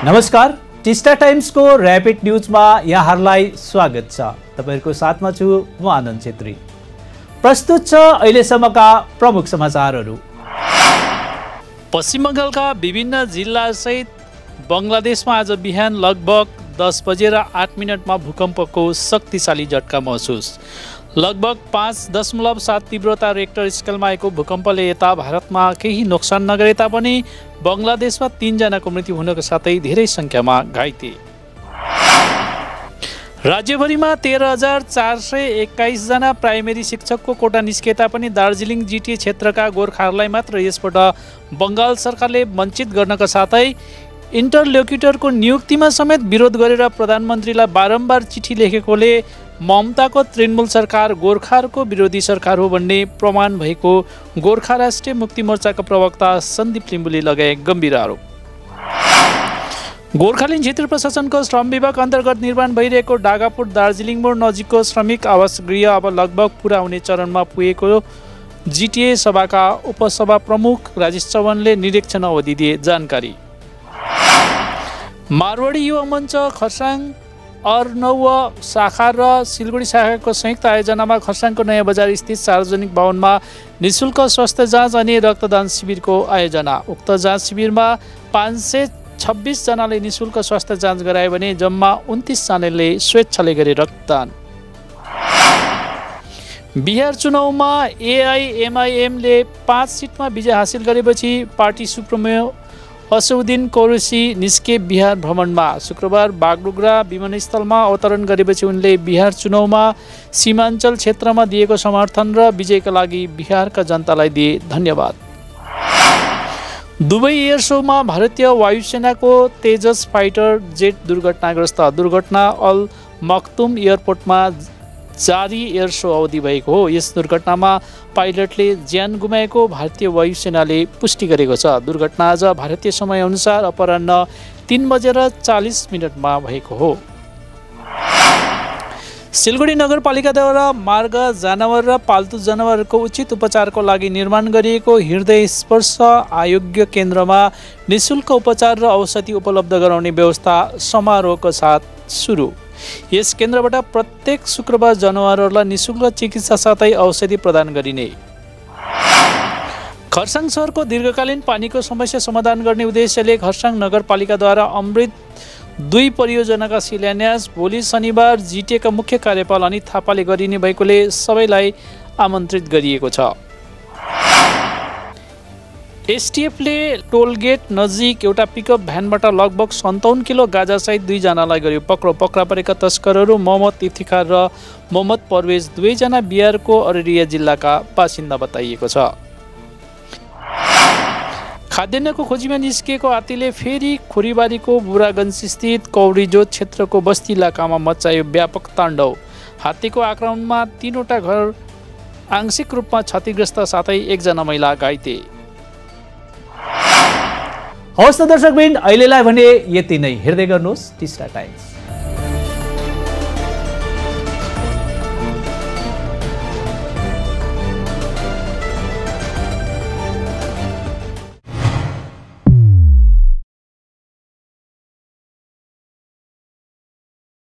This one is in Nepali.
नमस्कार, टिस्टा टाइम्सको र्यापिड न्युजमा यहाँहरूलाई स्वागत छ। तपाईहरुको साथमा छु म आनन्द छेत्री। प्रस्तुत छ अहिलेसम्मका प्रमुख समाचारहरू। पश्चिम बंगालका विभिन्न जिल्लासहित बंगलादेशमा आज बिहान लगभग 10:08 भूकम्पको शक्तिशाली झट्का महसुस। लगभग 5.7 तीव्रता रेक्टर स्केलमा आएको भूकम्पले यता भारतमा केही नोक्सान नगरे तापनि बंगलादेशमा 3 जनाको मृत्यु हुनको साथै धेरै संख्यामा घाइते। राज्यभरिमा 13,421 जना प्राइमेरी शिक्षकको कोटा निस्के तापनि दार्जिलिङ जिटिए क्षेत्रका गोर्खाहरूलाई मात्र यसपल्ट बंगाल सरकारले वञ्चित गर्नका साथै इन्टरलोक्युटरको नियुक्तिमा समेत विरोध गरेर प्रधानमन्त्रीलाई बारम्बार चिठी लेखेकोले ममताको तृणमूल सरकार गोर्खाहरूको विरोधी सरकार हो भन्ने प्रमाण भएको गोर्खा राष्ट्रिय मुक्ति मोर्चाका प्रवक्ता सन्दीप लिम्बुले लगाए गम्भीर आरोप। गोर्खाल्यान्ड क्षेत्र प्रशासनको श्रम विभाग अन्तर्गत निर्माण भइरहेको डागापुर दार्जिलिङ मोड नजिकको श्रमिक आवास गृह अब लगभग पुरा हुने चरणमा पुगेको जिटिए सभाका उपसभा प्रमुख राजेश चौहानले निरीक्षण अवधि दिए जानकारी। मारवाडी युवा मञ्च खरसाङ अर्नव शाखा र सिलगढी शाखाको संयुक्त आयोजनामा खरसाङको नयाँ बजार स्थित सार्वजनिक भवनमा निःशुल्क स्वास्थ्य जाँच अनि रक्तदान शिविरको आयोजना। उक्त जाँच शिविरमा 526 जनाले निःशुल्क स्वास्थ्य जाँच गराए भने जम्मा 29 जनाले स्वेच्छाले गरे रक्तदान। बिहार चुनावमा एआइएमआइएमले 5 सिटमा विजय हासिल गरेपछि पार्टी सुप्रिमो असउद्दिन कौरेसी निस्के बिहार भ्रमणमा। शुक्रबार बागडोगरा विमानस्थलमा अवतरण गरेपछि उनले बिहार चुनावमा सीमाञ्चल क्षेत्रमा दिएको समर्थन र विजयका लागि बिहारका जनतालाई दिए धन्यवाद। दुबई एयर सोमा भारतीय वायुसेनाको तेजस फाइटर जेट दुर्घटनाग्रस्त। दुर्घटना अल मक्तुम एयरपोर्टमा जारी एयर शो अवधि भएको हो। यस दुर्घटनामा पाइलटले ज्यान गुमाएको भारतीय वायुसेनाले पुष्टि गरेको छ। दुर्घटना आज भारतीय समयअनुसार अपराह्न 3:40 भएको हो। सिलगढी नगरपालिकाद्वारा मार्ग जनावर र पाल्तु जनावरको उचित उपचारको लागि निर्माण गरिएको हृदय स्पर्श आरोग्य केन्द्रमा निःशुल्क उपचार र औषधि उपलब्ध गराउने व्यवस्था समारोहको साथ सुरु। यस केन्द्रबाट प्रत्येक शुक्रबार जनावरहरूलाई निःशुल्क चिकित्सा साथै औषधि प्रदान गरिने। खरसाङ शहरको दीर्घकालीन पानीको समस्या समाधान गर्ने उद्देश्यले खरसाङ नगरपालिकाद्वारा अमृत 2 परियोजनाका शिलान्यास भोलि शनिबार जिटिएका मुख्य कार्यपाल अनित थापाले गरिने भएकोले सबैलाई आमन्त्रित गरिएको छ। एसटिएफले टोलगेट नजिक एउटा पिकअप भ्यानबाट लगभग 57 किलो गाजासहित 2 जनालाई गर्यो पक्राउ। पक्रा परेका तस्करहरू मोहम्मद इफ्तिखार र मोहम्मद परवेज 2 जना बिहारको अररिया जिल्लाका बासिन्दा बताइएको छ। खाद्यान्नको खोजीमा निस्किएको हात्तीले फेरि खोरीबारीको बुरागञ्ज स्थित कौडीजोत क्षेत्रको बस्ती इलाकामा मचायो व्यापक ताण्डव। हात्तीको आक्रमणमा 3वटा घर आंशिक रूपमा क्षतिग्रस्त साथै 1 जना महिला घाइते। हवस् त दर्शकवृन्द, अहिलेलाई भने यति नै। हेर्दै गर्नुहोस् टिस्टा टाइम्स।